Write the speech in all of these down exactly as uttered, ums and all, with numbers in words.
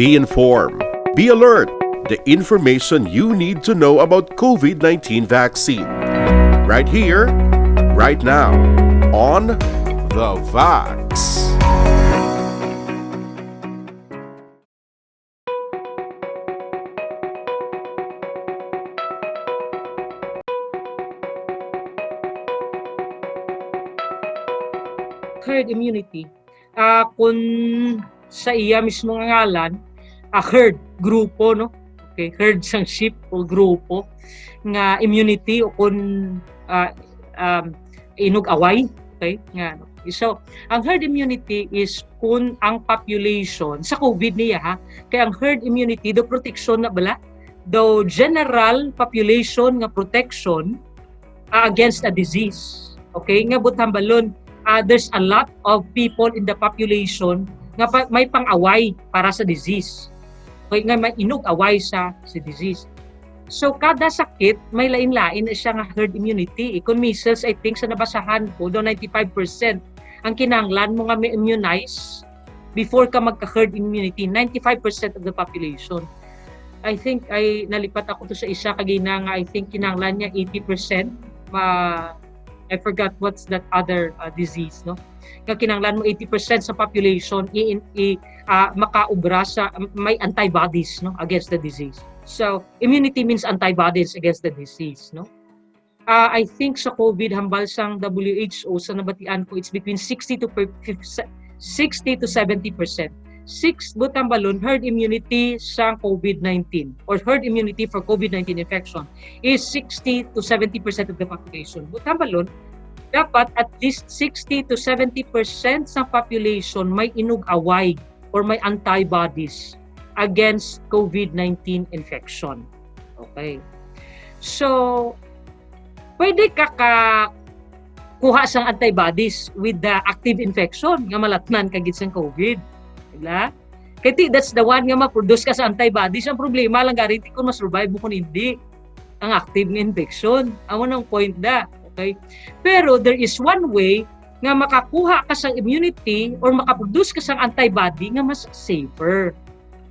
Be informed. Be alert. The information you need to know about COVID nineteen vaccine. Right here, right now, on The Vax. Herd immunity. Ah, kun sa iya mismo nga ngalan, ah, herd, grupo, no? Okay, herd sang sheep o grupo nga immunity o kun, ah, um, inugaway, okay? Nga, no? So, ang herd immunity is kun ang population, sa COVID niya, ha? Kay ang herd immunity, daw proteksyon na bala, daw general population nga protection, ah, against a disease. Okay? Nga buot hambalon, ah, there's a lot of people in the population nga pa-, may pang-away para sa disease. Okay? Nga may inugaway sa, sa disease. So, kada sakit, may lain-lain na siya nga herd immunity. Kun measles, I think, sa nabasahan ko, daw ninety-five percent ang kinahanglan mo nga ma-immunize before ka magka-herd immunity, ninety-five percent of the population. I think, ay, nalipat ako to sa isa kagina nga, I think, kinahanglan niya eighty percent. Ma-, I forgot what's that other, uh, disease, no? Nga kinahanglan mo eighty percent sa population i, i, ah, makaobra sa, may antibodies, no, against the disease. So, immunity means antibodies against the disease, no? Ah, I think sa COVID, hambal sang W H O, sa nabatian ko, it's between sixty to per-, fif-, se-, sixty to seventy percent. Six, buot hambalon, herd immunity sa COVID nineteen or herd immunity for COVID nineteen infection is sixty to seventy percent of the population. Buot hambalon, dapat at least sixty to seventy percent sa population may inugaway or may antibodies against COVID nineteen infection. Okay. So, pwede ka kakuha sang antibodies with the active infection nga malatnan ka gid sang COVID. Diba? Kay ti, that's the one nga ma-produce ka sa antibodies. Ang problema lang gani ti kun ma-survive mo kun indi ang active nga infection. Amo nang point da. Okay? Pero there is one way nga makakuha ka sang immunity or makaproduce ka sang antibody nga mas safer.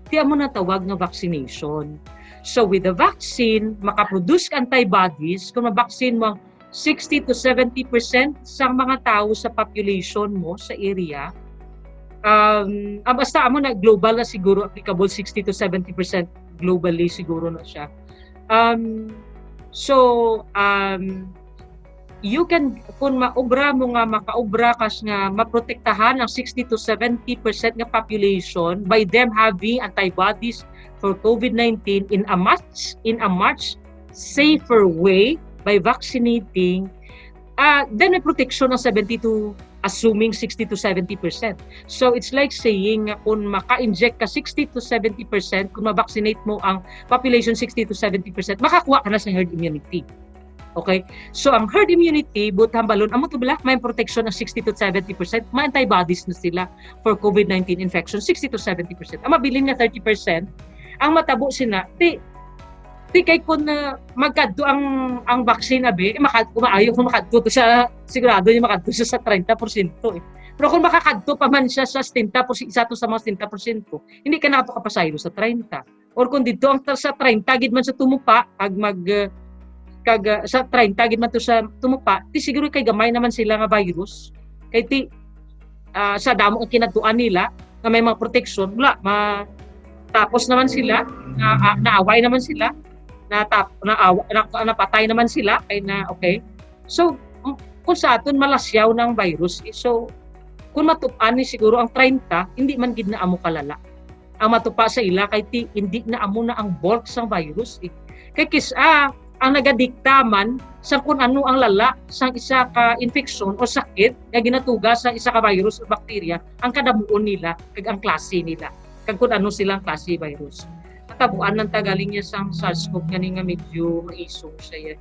Ti amo nang tawag nga vaccination. So with the vaccine, makaproduce ka antibodies kun ma-vaccine mo ang sixty to seventy percent sang mga tawo sa population mo sa area. Um, ah, basta amo na, global na siguro applicable, sixty to seventy percent globally siguro na siya. Um, so, um, you can, kun maobra mo nga, makaobra ka nga maprotektahan ang sixty to seventy percent nga population by them having antibodies for COVID nineteen in a much, in a much safer way by vaccinating, ah, then may protection ang seventy to, assuming sixty to seventy percent. So, it's like saying nga kun maka-inject ka sixty to seventy percent, kun ma-vaccinate mo ang population sixty to seventy percent, makakuha ka na sa herd immunity. Okay? So, ang herd immunity, buot hambalon, amo to bala, may protection ang sixty to seventy percent, may antibodies na sila for COVID nineteen infection, sixty to seventy percent. Ang mabilin nga thirty percent, ang matabo sina, ti, ti kay kun, ah, magkadto ang, ang vaccine, abi, eh, maka-, maayo kun makadto to sa, sigurado nga makadto sa, sa treinta porsyento, eh. Pero kun makakadto pa man siya sa setenta porsyento, isa to sa mga setenta porsyento, hindi ka na to kapasaylo sa treinta. Or kun didto ang ta-, sa treinta gid man sa tumupa, kag mag, eh, kag, eh, sa treinta gid man to sa tumupa, ti siguro kay gamay na man sila nga virus. Kay ti, ah, sa damo ang kinadtuan nila, nga may mga proteksyon, wala, ma-, tapos na man sila, na, ah, naaway na man sila, natap-, naawa-, na, napatay na man sila, kay na, okay. So, m-, kun sa aton, malasyaw na ang virus, eh. So, kun matup-an ni siguro ang treinta, hindi man gid na amo kalala ang matupa sa ila, kay ti, hindi na amo na ang bulk sang virus, eh. Kay kis-a, ang nagadikta man sang kun ano ang lala sang isa ka infeksyon o sakit nga ginatuga sang isa ka virus o bakterya, ang kadamuon nila kag ang klase nila, kag kun ano sila ang klase virus. Natabuan lang ta galing niya sang SARS-CoV ngani nga medyo maisog siya, eh.